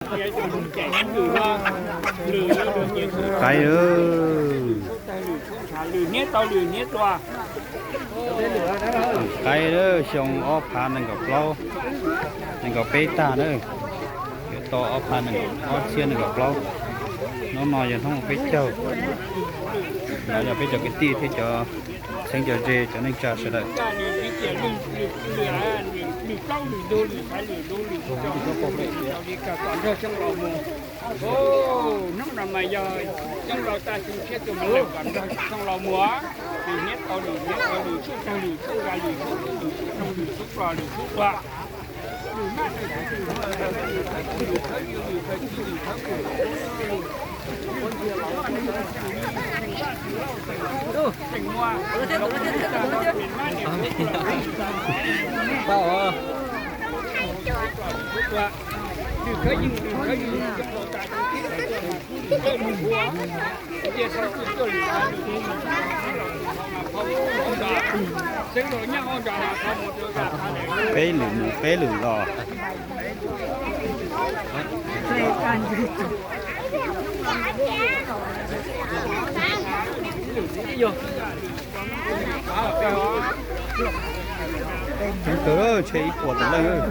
Qaib, qaib xyoo ob phav nees nkaum plaub, nees nkaum peb tag na, yuav tau ob phav nees, ob txhiab nees nkaum plaub. Hnub no yog hnub peb caug, los yog peb cov kwv tij thiab cov txheeb cov ze cov neej tsa sawv daws. Hnub no mas yog coob laus tag xyoo tshiab tuaj mas lawm kom nrog coob laus mus, lwm hniab tau lwm hniab tau lwm tshuaj tag lwm tshuaj nqa lwm tshuaj lwm tshuaj nroo lwm tshuaj plho lwm tshuaj dua. Peb lwm mus peb lwm los. Tseeb kawg, tshe ib puas tawm leej.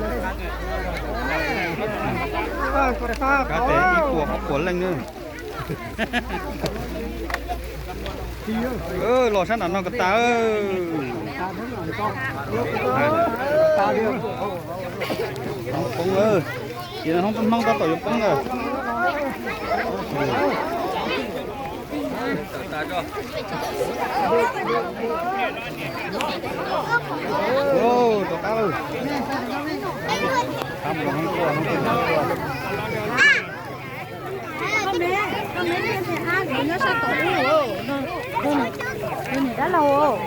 Kab tes ib puas ob puas leej na. Los sab nram no ko tas. Poob, ces hoob peb hmoob tab tom yuav poob na. Rov qab lawm. Dab laug.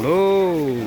Lauj.